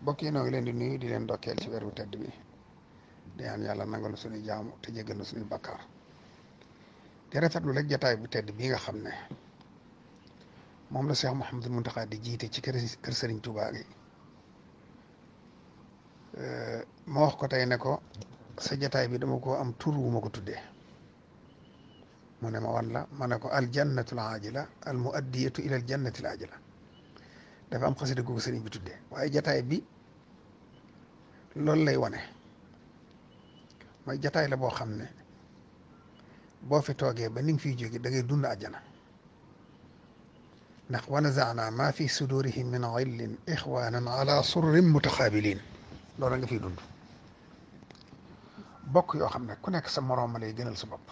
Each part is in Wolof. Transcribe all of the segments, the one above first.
mbokk yi noo ngi leen di nuyu di leen ndokkeel ci weeru tedd bi di ñaan yàlla nangal na suñuy jaamu te jéggal na suñuy bakkaar di rafetlu rek jataay bu tedd bii nga xam ne moom la Cheikh Mouhamadul Mountakha di jiite ci kër Serigne Touba gi ma wax ko tey ne ko sa jataay bi dama ko am tur wu ma ko tuddee mu ne ma wan la ma ne ko aljannatul ajila al muaddiyatu ila al jannatil ajila dafa am xasida googu sëriñ bi tuddee waaye jataay bi loolu lay wane mooy jataay la boo xam ne boo fi toogee ba ni nga fiy jóge da ngay dund àjjana ndax wa nazaana maa fi sudurihim min xillin ixwanan ala surrin mutaxaabilin loolu nga fiy dund bokk yoo xam ne ku nekk sa moroom ma lay gënal sa bopp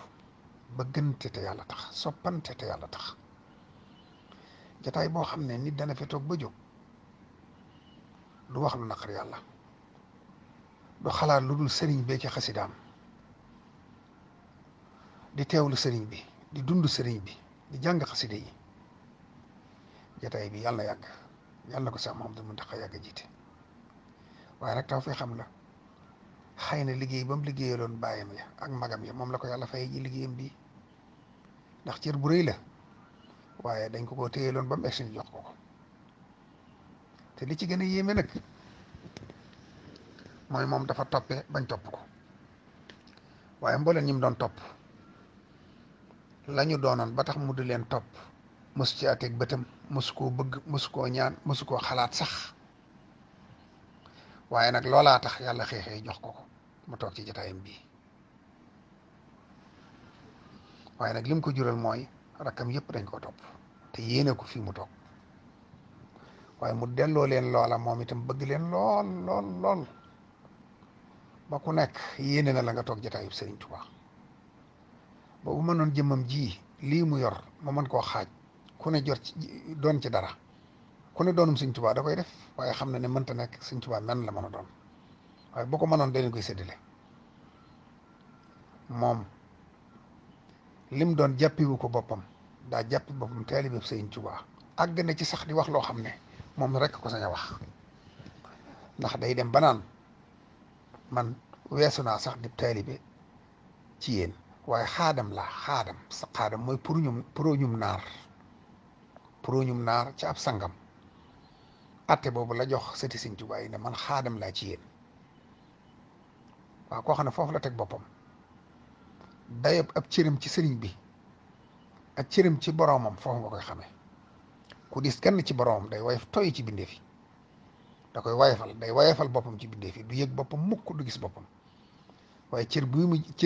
ba gënte te yàlla tax soppante te yàlla tax jataay boo xam ne nit dana fi toog ba jóg du wax lu naqar yàlla du xalaat lu dul sëriñ bee ci xasidaam di teewlu sëriñ bi di dund sëriñ bi di jàng xasida yi jataay bi yàlla na yàgg yàlla na ko Seex Muhammadul Muntaxa yàgg jiite waaye nag taw fi xam la xëy na liggéey ba mu liggéeyaloon bàyyam ya ak magam ya moom la ko yàlla fay ji liggéeyam bi ndax cër bu rëy la waaye dañ ko téyeloon ba mu egsi ñu jox ko ko te li ci gën a yéeme nag mooy moom dafa toppe bañ topp ko waaye mbooleen ñi mu doon topp la ñu doonoon ba tax mu di leen topp mosu ci ateeg bëtam mosu koo bëgg mosu koo ñaan mosu koo xalaat sax waaye nag loolaa tax yàlla xeexee jox ko ko mu toog ci jotaayam bii waaye nag lim ko jural mooy rakkam yëpp dañ ko topp te yéene ko fii mu toog waaye mu delloo leen loola moom itam bëgg leen lool lool lool ba ku nekk yéene na la nga toog jotaayub Serigne Touba ba bu mënoon jëmmam ji lii mu yor mu mën koo xaaj ku ne jot ci doon ci dara ku ne doonum Serigne Touba da koy def waaye xam na ne mënta nekk Serigne Touba men la mën a doon waaye bu ko mënoon dañ koy séddale moom lim doon jàppiwu ko boppam daa jàppi boppam taalibe Serigne Touba àgg na ci sax di wax loo xam ne moom rek ko sañ a wax ndax day dem ba naan man weesu naa sax di taalibe ci yéen waaye xaadam laa xaadam sa xaadam mooy pour ñum naar ci ab sangam atte boobu la jox sëti Serigne Touba yi ne man xaadam laa ci yéen waaw koo xam ne foofu la teg boppam dayob ab cëram ci sëriñ bi ak cëram ci boroomam foofu nga koy xamee ku dis gann ci boroomam day wayef toy ci bindeef yi da koy day wayefal boppam ci bindeef yi du yëg boppam mukk du gis boppam waaye cër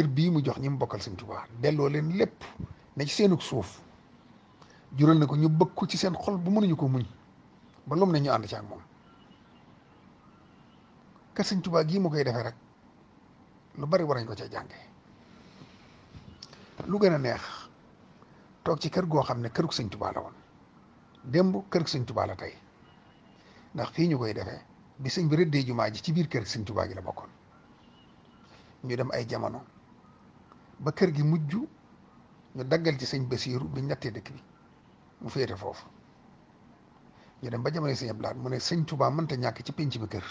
bii mu jox ñi mu bokkal Sëriñ Tuubaa delloo leen lépp ne ci seenug suuf jural na ko ñu bëgg ko ci seen xol bu mënuñu ko muñ ba lum ne ñu ànd ci ak moom kër Sëriñ Tuubaa gii mu koy defee rek lu bari war nañ ko cee jànge lu gën a neex toog ci kër goo xam ne kërug Sëriñ Tuubaa la woon démb kërug Sëriñ Tuubaa la tey ndax fii ñu koy defee bi sëñ bi rëddee jumaa ji ci biir kër Sëriñ Tuubaa gi la bokkoon ñu dem ay jamono ba kër gi mujj ñu daggal ci sëñ Basiiru bi ñettee dëkk bi mu féete foofu ñu dem ba jamono sëñ Abdu Lahat mu ne Sëriñ Tuubaa mënta ñàkk ci pénc bi kër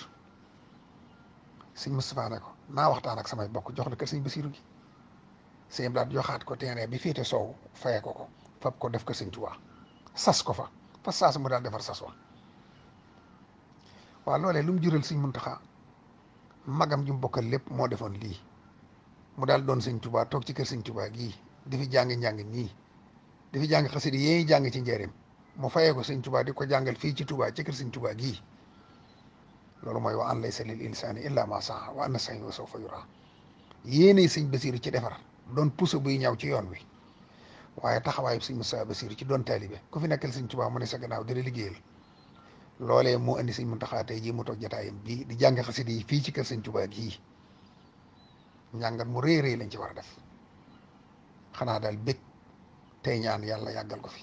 sëñ Mustafaa ne ko naa waxtaan ak samay bokk jox la kër sëñ Basiiru gi sëñ Abdu Lahat joxaat ko terrain bi féete soow faye ko fab ko def ko Sëriñ Tuubaa sas ko fa saas mu daal defar sas wa waaw loolee lu mu jural Sëriñ Muntaxa magam ju mu bokkal lépp moo defoon lii mu daal doon Sëriñ Tuubaa toog ci kër Sëriñ Tuubaa gii di fi jàng nii di fi jàng xasida yi jàng ci njëriñ mu fayee ko Sëriñ Tuubaa di ko jàngal fii ci Tuubaa ci kër Sëriñ Tuubaa gii loolu mooy wa an laysa lil insaani illa ma saa wa anna sa'yahu sawfa yuraa yéene Sëriñ Basiiru ci defar doon puso buy ñaw ci yoon wi waaye taxawaayu Sëriñ Mustafaa Basiiru ci doon taalibe ku fi nekkal Sëriñ Tuubaa mu ne sa gannaaw di la liggéeyal loolee moo indi Sëriñ Muntaxa tey jii mu toog jataayam bii di jàng xasida yi fii ci kër Sëriñ Tuubaa gii njàngat mu rëy rëy lañ ci war a def xanaa daal bég tey ñaan yàlla yàggal ko fi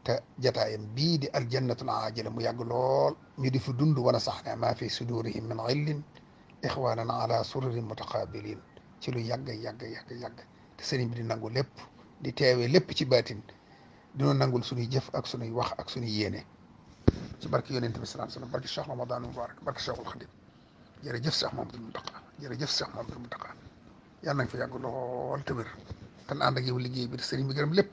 te jataayam bii di aljannatul aajila mu yàgg lool ñu di fi dund wana sax ne maa fi sudurihim min xillin ixwanan ala sururin mutaqabilin ci lu yàgg te sëriñ bi di nangu lépp di teewee lépp ci baatin dina nangul suñuy jëf ak suñuy wax ak suñuy yéene ci barke yonent bi sallallahu alayhi wasallam barke Cheikh Ramadan Mubarak barke Cheikhul Khadim jërëjëf Cheikh Mamadou Mountakha jërëjëf Cheikh Mamadou Mountakha yàlla nañ fa yàgg lool te wér te ànd ak yow liggéey bi te sëriñ bi gërëm lépp